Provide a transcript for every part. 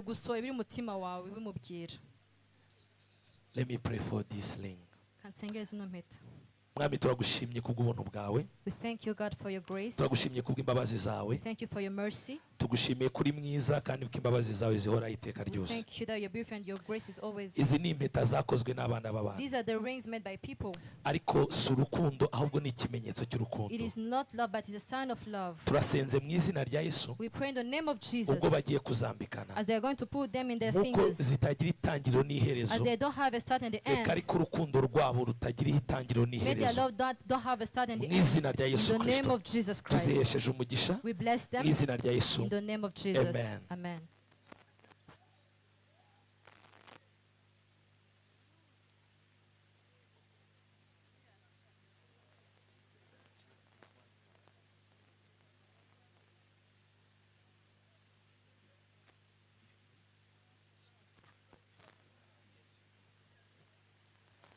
Gusohora ibiri mu mutima wawe bimubwira. Let me pray for this ring. Kansengere zino mpeta. Mwami, turagushimye kubw'ubuntu bwawe. We thank you, God, for your grace. Turagushimye kubw'imbabazi zawe. Thank you for your mercy. Tugushimiye kuri mwiza kandi ko imbabazi zawe zihoraho iteka We ryose. thank you that you're beautiful and your grace is always. Izi ni impeta zakozwe n'abana b'abantu. These are the rings made by people. Ariko si urukundo, ahubwo ni ikimenyetso cy'urukundo. It is not love, but it's a sign of love. Turasenze mu izina rya Yesu, We pray in the name of Jesus, ubwo bagiye kuzambikana, as they are going to put them in their nk'uko fingers, zitagira itangiriro n'iherezo, as they don't have a start and the reka end. ariko urukundo rwabo rutagira itangiriro May their n'iherezo. love don't have a start and the Mu end. izina rya In Yesu the name Kristo. of Jesus Christ. Tuzihesheje umugisha We bless mu them izina rya Yesu. in the name of Jesus. Amen. Amen.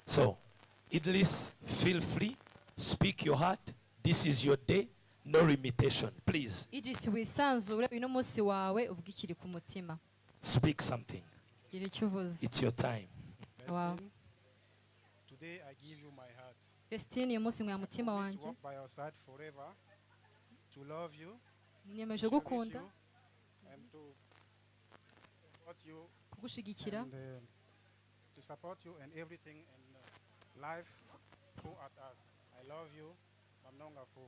So, Idris, feel free, speak your heart. This is your day, no limitation. Please Idris, wisanzure, uyu ni umunsi wawe, uvuge ikiri ku mutima. Speak something. Gira icyo uvuze. It's your time. Wow. Vestine, today I give you my heart. Vestine, uyu munsi nguhaye umutima Promise to wanjye. walk by your side forever, to love you, Niyemeje cherish gukunda, you, and to support you, kugushigikira, and to support you in everything in life who at us. I love you, Mamnonga Fu.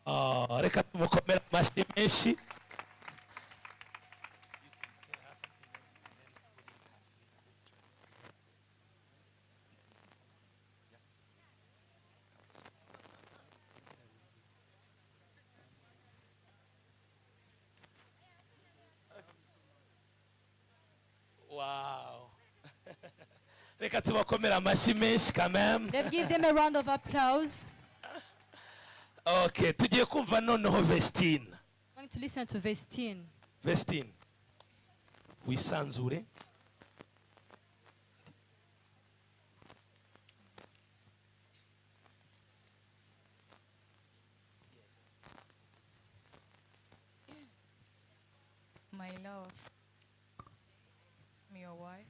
Ah, reka tumukomere amashyi menshi. Wow. Reka tubakomere amashyi menshi quand même. Let's give them a round of applause. Okay, tugiye kumva noneho Vestine. Going to listen to Vestine. Vestine, wisanzure. My love, I'm your wife,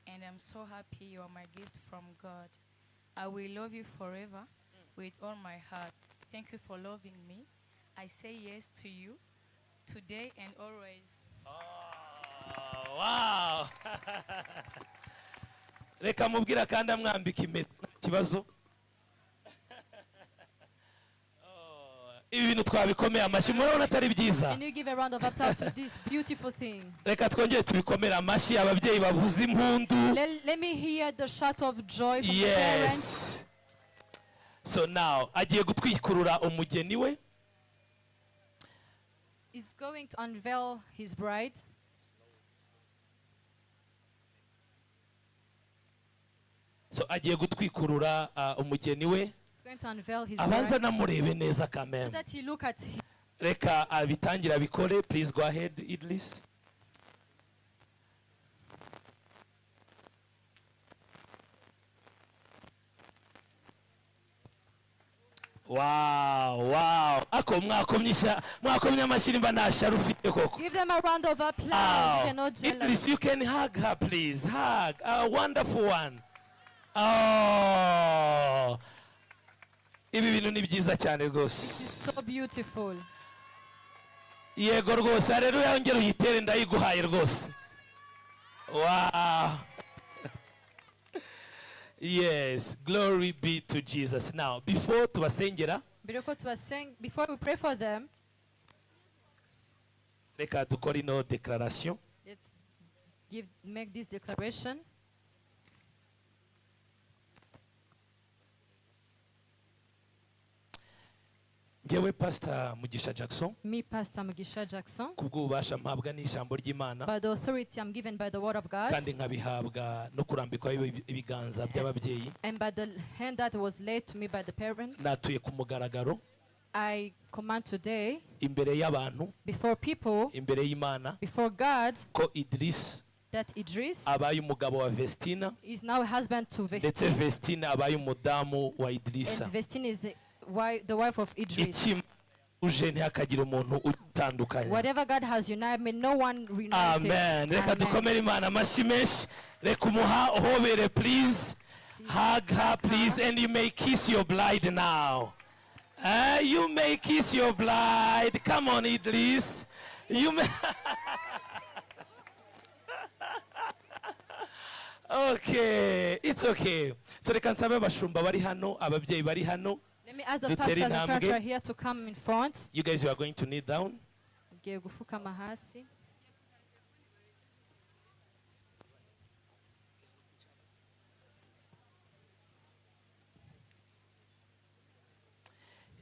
and I'm so happy you are my gift from God. I will love you forever with all my heart. Thank you for loving me. I say yes to you today and always. Oh, wow. Reka mubwira kandi amwambika impeta, nta kibazo. Oh, ibi bintu twabikomeye amashyi, murabona atari byiza? Can you give a round of applause to this beautiful thing? Reka twongere tubikomere amashyi, ababyeyi bavuza impundu. Let me hear the shout of joy from the parents. Yes, so now agiye gutwikurura umugeni we. He's going to unveil his bride. So agiye gutwikurura umugeni we. He's going to unveil his Abanza bride namurebe neza so kameme. that he look at him. Reka abitangire abikore. Please go ahead, Idris. Wow, ako mwakomye mwakomye amashyi nimba nta shyari ufite koko. Give them a round of applause. Wow. You cannot jealous. Idris, you can hug her, please. Hug. A wonderful one. Oh. Ibi bintu ni byiza cyane rwose. So beautiful. Yego rwose, haleluya, yongera uyitere, ndayiguhaye rwose. Wow. Yes, glory be to Jesus. Now, before tubasengera, Mbere yuko before we pray for them, reka dukore ino declaration. Let's make this declaration. Njyewe, Pastor Mugisha Jackson, Me, Pastor Mugisha Jackson, kubw'ububasha mpabwa n'ijambo ry'Imana, by the authority I'm given by the word of God, kandi nkabihabwa no kurambikwaho ibiganza by'ababyeyi, and by the hand that was laid to me by the parent, natuye ku mugaragaro, I command today, imbere y'abantu, before people, imbere y'Imana, before God, ko Idris that Idris abaye umugabo wa Vestina, is now a husband to ndetse Vestine, Vestina abaye umudamu wa Idrisa. And Vestine is the wife of Idris. Icyo Uje ntihakagire umuntu utandukanya. Whatever God has united, may no one reunite it. Amen. Reka Amen. dukomere Imana amashyi menshi. Reka umuha uhobere, please. Hug her, please, and you may kiss your bride now. You may kiss your bride. Come on, Idris. You may. Okay, it's okay. So reka nsabe abashumba bari hano, ababyeyi bari hano. Let me ask the Dutere pastors and intambwe. parents are here to come in front. You guys, you are going to kneel down. Ugiye gufukama hasi.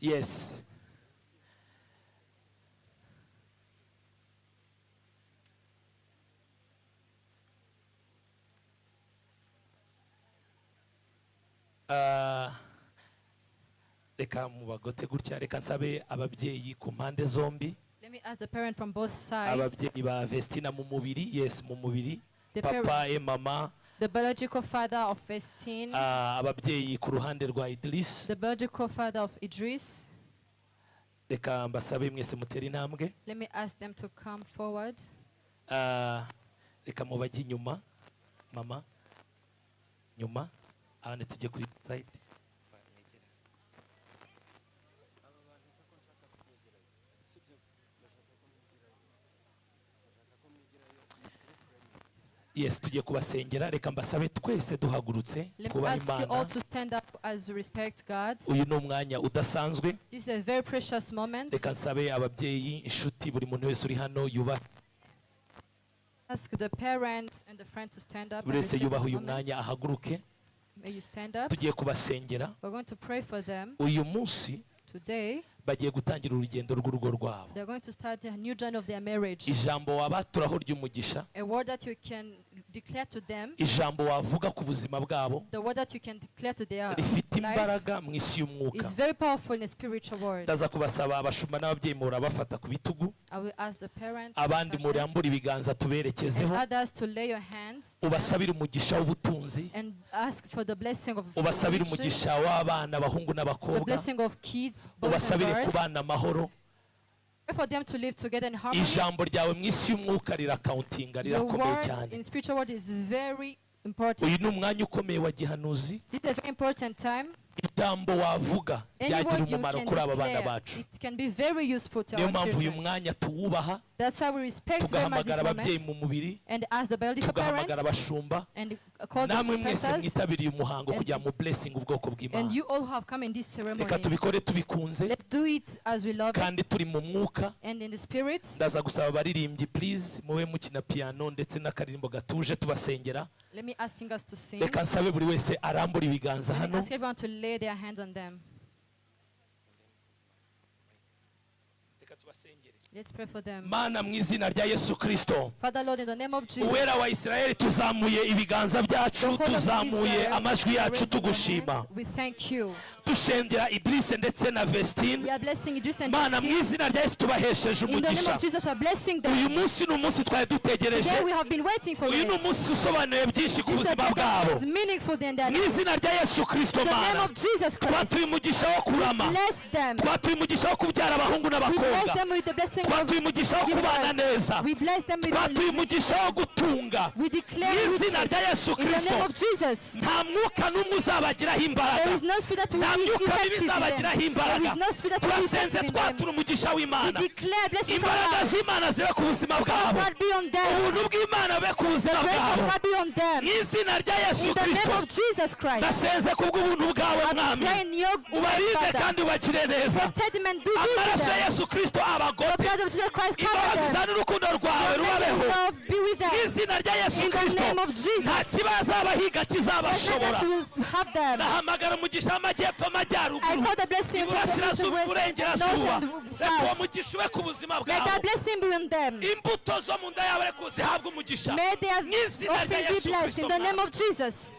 Yes. Reka mubagote gutya. Reka nsabe ababyeyi ku mpande zombi. Let me ask the parent from both sides. Ababyeyi ba Vestina mu mubiri, yes, mu mubiri. The Papa parent, e mama. The biological father of Vestine, Ababyeyi ku ruhande rwa Idris. The biological father of Idris. Reka mbasabe mwese mutere intambwe. Let me ask them to come forward. Reka mubajye inyuma, mama nyuma, abandi tujye kuri side. Yes, tugiye kubasengera. Reka mbasabe twese duhagurutse, Let me twubahe ask you all Imana. to stand up as you respect God. Uyu ni umwanya udasanzwe. This is a very precious moment. Reka nsabe ababyeyi, inshuti, buri muntu wese uri hano yubaha. Ask the parents and the friend to stand up Buri and wese respect yubaha this uyu moment. mwanya ahaguruke. May you stand up. Tugiye kubasengera. We're going to pray for them Uyu munsi today. bagiye gutangira urugendo rw'urugo rwabo. They're going to start a new journey of their marriage. Ijambo wabaturaho ry'umugisha, A word that you can declare to them, ijambo wavuga ku buzima bwabo, the word that you can declare to their rifite life imbaraga mu isi y'umwuka. is very powerful in the spiritual world. Ndaza kubasaba abashumba n'ababyeyi murabafata ku bitugu, I will ask the parents to abandi touch them murambure ibiganza and tuberekezeho. others to lay your hands to them Ubasabire umugisha w'ubutunzi, and ask for the blessing of ubasabire riches, umugisha w'abana, abahungu the n'abakobwa, blessing of kids, boys and ubasabire girls. kubana amahoro. Pray for them to live together in harmony. Ijambo ryawe mu isi y'umwuka rirakawuntinga, Your rirakomeye word cyane. in spiritual world is very Uyu important. ni umwanya ukomeye wa gihanuzi. This is a very important time. Ijambo wavuga Any ryagira word you umumaro can kuri aba bana declare, bacu. it can be very useful to Niyo our mpamvu uyu children. mwanya tuwubaha, That's why we respect very much tugahamagara this ababyeyi moment mu mubiri, and ask the biological tugahamagara parents abashumba, and call the namwe mwese pastors mwitabiriye umuhango and- kugira ngo blessing ubwoko and bw'Imana. you all who have come in this Reka ceremony. tubikore tubikunze Let's do it as we love it kandi turi mu mwuka. And in the spirit. Ndaza gusaba abaririmbyi, please, mube mukina piano ndetse n'akaririmbo gatuje tubasengera. Let me ask singers to sing. Reka nsabe buri wese arambura ibiganza Let me hano. ask everyone to lay their hands on them. Reka tubasengere. Let's pray for them. Mana, mu izina rya Yesu Kristo, Father Lord, in the name of Jesus, Uwera wa Isirayeli, tuzamuye ibiganza byacu, the whole of tuzamuye Israel, amajwi we yacu, raise our tugushima. hands. We thank you. Dusengera Idrise ndetse na We Vestine. are blessing Idris and Mana, mu Christine. izina rya Yesu, tubahesheje In the name umugisha. of Jesus, we are blessing them. Uyu munsi ni umunsi twari dutegereje. Today we have been waiting for Uyu it. ni umunsi usobanuye byinshi ku This is a buzima day that bwabo. is meaningful than that. Mu izina rya Yesu Kristo, In the name Mana, of Jesus Christ, twatuye umugisha wo kurama, bless them. twatuye umugisha wo kubyara abahungu We bless n'abakobwa, them with the blessing of twatuye umugisha wo kubana neza, We bless them with twatuye umugisha wo gutunga. We declare Mu izina riches. rya Yesu In the Kristo, name of Jesus. nta mwuka n'umwe uzabagiraho imbaraga, There is no spirit that will nta be myuka mibi effective in them. izabagiraho There imbaraga. is no spirit that will be Turasenze, effective in them. twatura umugisha w'Imana. We declare blessing from Imbaraga us. z'Imana zibe ku buzima bwabo, God be on them. ubuntu bw'Imana bube ku buzima Grace of bwabo. God be on them. Mu izina rya Yesu In the Kristo, name of Jesus Christ. ndasenze kubw'ubuntu bwawe, Mwami, Pray in your ubarinde Father. kandi ubakire neza. Protect them and do good to Amaraso ya them. Yesu Kristo The abagote, blood of Jesus Christ cover imbabazi them. za n'urukundo rwawe Your blessing rubabeho. love be with them. Mu izina rya Yesu In the Kristo, name of Jesus. nta kibazabahiga There's nothing kizabashobora. that will have them. Ndahamagara umugisha w'amajyepfo, I amajyaruguru, call the blessing from the east, the iburasirazuba, west, iburengerazuba. north and Reka uwo south. mugisha ube ku buzima May bwabo. that blessing be on them. Imbuto zo mu nda yawe reka uzihabwe umugisha. May their Mu izina rya offspring be Yesu blessed Kristo, in the name Mwami. of Jesus.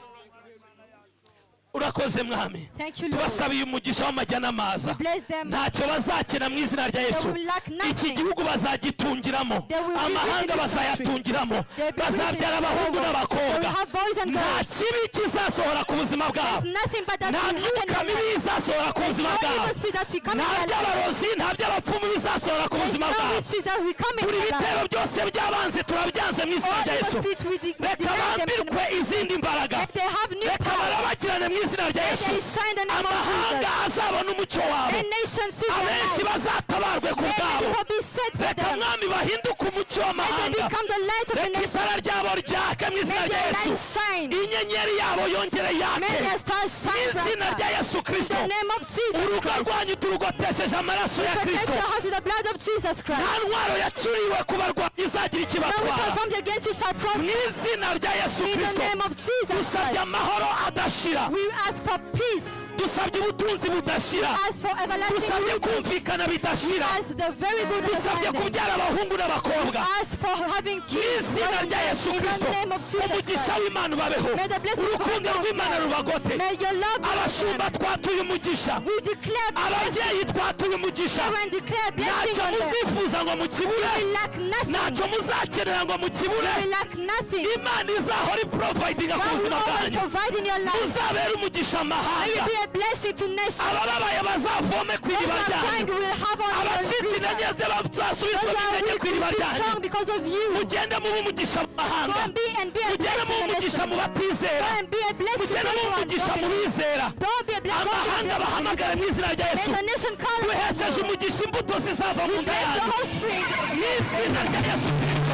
Urakoze Mwami. Thank you, Lord. Tubasabiye umugisha w'amajya n'amaza. We bless them. Ntacyo bazakena mu izina rya Yesu. They will lack nothing. Iki gihugu bazagitungiramo. They will be Amahanga rich in this bazayatungiramo. They will be rich in Bazabyara this abahungu world. n'abakobwa. They will have boys and Nta girls. kibi kizasohora ku buzima bwabo. There's nothing but that Nta will happen myuka in mibi their life. izasohora ku buzima No bwabo. evil spirit that will come Nta in their life. by'abarozi, nta by'abapfumu bizasohora ku There's buzima no bwabo. witches that will come in Buri their bitero life. byose by'abanzi turabyanze mu izina All rya evil Yesu. spirits we Reka deny them in the name bambirwe of Jesus. izindi mbaraga. Let they have new Reka power. barabagirane mu izina rya Let Yesu. they shine the name of Amahanga Jesus. azabona umucyo wabo. Let nations see their Abenshi light. bazatabarwe ku Let bwabo. people be set for Reka them. Mwami bahinduke umucyo Let them w'amahanga. become the light of the Reka nation. itara ryabo ryake mu izina Let rya their Yesu. light shine. Inyenyeri yabo yongere May yake their stars mu shine izina brighter. rya Yesu In Kristo. the name of Jesus Urugo Christ. rwanyu turugotesheje amaraso ya Protect Kristo. your house with the blood of Jesus Nta Christ. ntwaro yacuriwe kubarwanya izagira No ikibatwara weapon formed against you shall mu prosper. izina rya Yesu In the Kristo. name of Jesus Dusabye Christ. amahoro adashira. We ask for peace. Dusabye ubutunzi budashira. Ask for everlasting Dusabye riches. kumvikana bidashira. Ask the very good Dusabye understanding. kubyara abahungu n'abakobwa Ask for having mu kids. izina rya Yesu In the Kristo. name of Jesus Umugisha Christ. w'Imana ubabeho. May the blessing of Urukundo God be rw'Imana on them. rubagote. May your love be on Abashumba them. twatuye umugisha. We declare blessing. Ababyeyi twatuye umugisha. Parents declare blessing Ntacyo on them. muzifuza ngo mukibure. We lack nothing. Ntacyo muzakenera ngo mukibure. We lack nothing. Imana izahora iprovidinga ku God will buzima always bwanyu. provide in your life. Muzabere umugisha May you amahanga. be a blessing to nations. Abababaye bazavome ku Those iriba who are ryanyu. crying will have on your Abacitse river. intege ze bazasubizwa Those who are intege weak ku iriba will be ryanyu. strong because of you. Mugende mube umugisha mu Go mahanga. and be a Mugende blessing mube to the umugisha nation. mu batizera. Go and be a blessing to Mugende those mube who are umugisha mu broken. bizera. Don't be a blessing. Amahanga bahamagare mu izina rya May Yesu. the nation call upon Duhesheje you. umugisha imbuto zizava mu nda Bless the yanyu offspring. mu izina rya Yesu Kristo.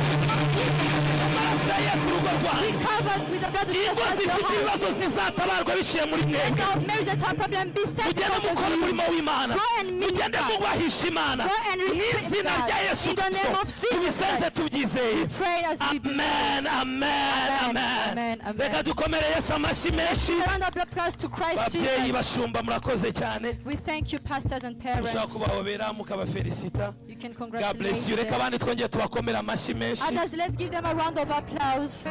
Amaraso ya Yesu urugo rwanyu. Covered with the blood of Jesus Ingo Christ, your zifite house. ibibazo zizatabarwa biciye muri mwebwe. Our marriage that have problem be set Mugende because of mukora you. umurimo w'Imana. Go and Mugende minister. mubahisha Imana Go and mu respect izina God. rya Yesu In the Kristo. name of Jesus Tubisenze Christ. tubyizeye. Pray as we believe. Amen, amen, Amen, amen. amen, amen. Reka dukomere Yesu amashyi menshi. A round of applause to Christ Babyeyi Jesus. bashumba murakoze cyane. We thank you, pastors and Mushobora parents. kubahobera mukabafelicita. You can God bless congratulate you. Reka them. abandi twongere tubakomere amashyi menshi. Others, let's give them a round of applause.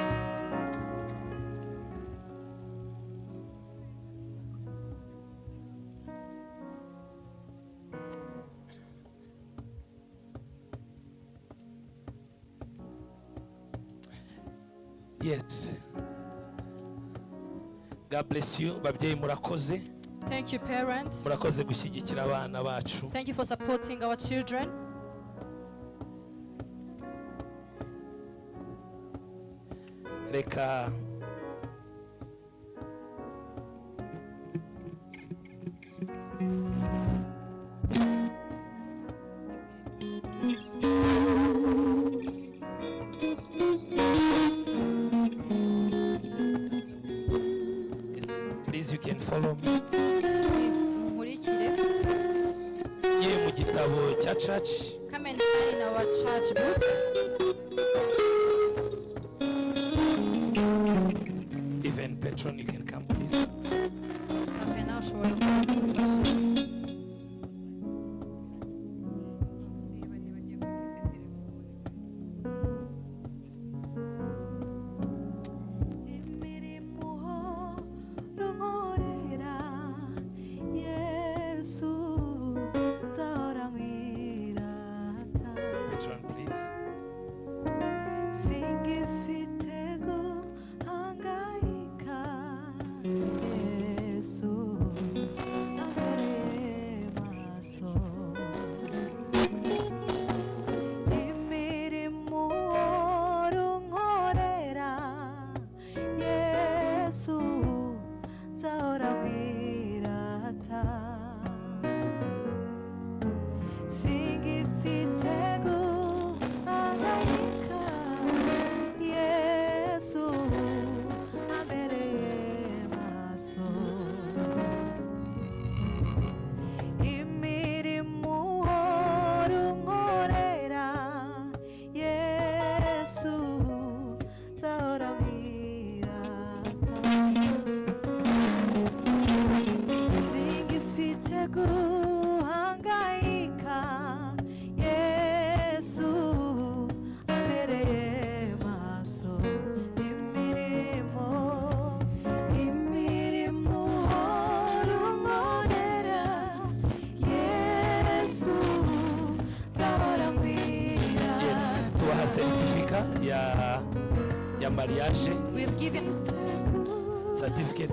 Yes. God bless you. Babyeyi murakoze. Thank you, parents. Murakoze gushyigikira abana bacu. Thank you for supporting our children. Reka Yes, please you can follow me. Please, munkurikire. Ngiye mu gitabo cya church. Come and sign in our church book. Even Patron, you can come please. Papa nawe ushobora kudufasha. Imirimo runkorera Yesu nzahora nkwirata. Patron, please. Singifite guhangayika ya mariage. We've given Certificate.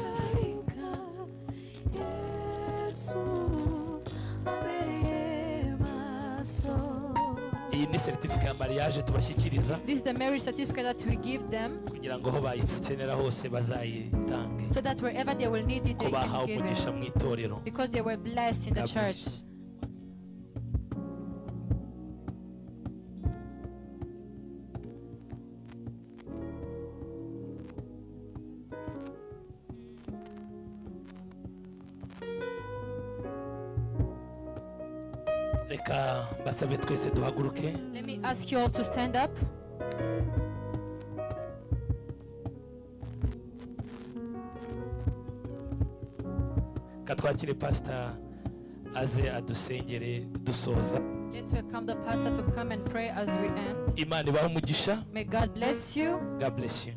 Yesu abereye maso. Iyi ni certificate ya mariage tubashyikiriza This is the marriage certificate that we give them kugira ngo aho bayikenera hose bazayitange so that wherever they will need it, ko they can bahawe give umugisha it. mu itorero. Because they were blessed in the God bless church. you. Reka mbasabe twese duhaguruke. Let me ask you all to stand up. Reka twakire pasita aze adusengere dusoza. Let's welcome the pastor to come and pray as we end. Imana ibahe umugisha. May God bless you. God bless you.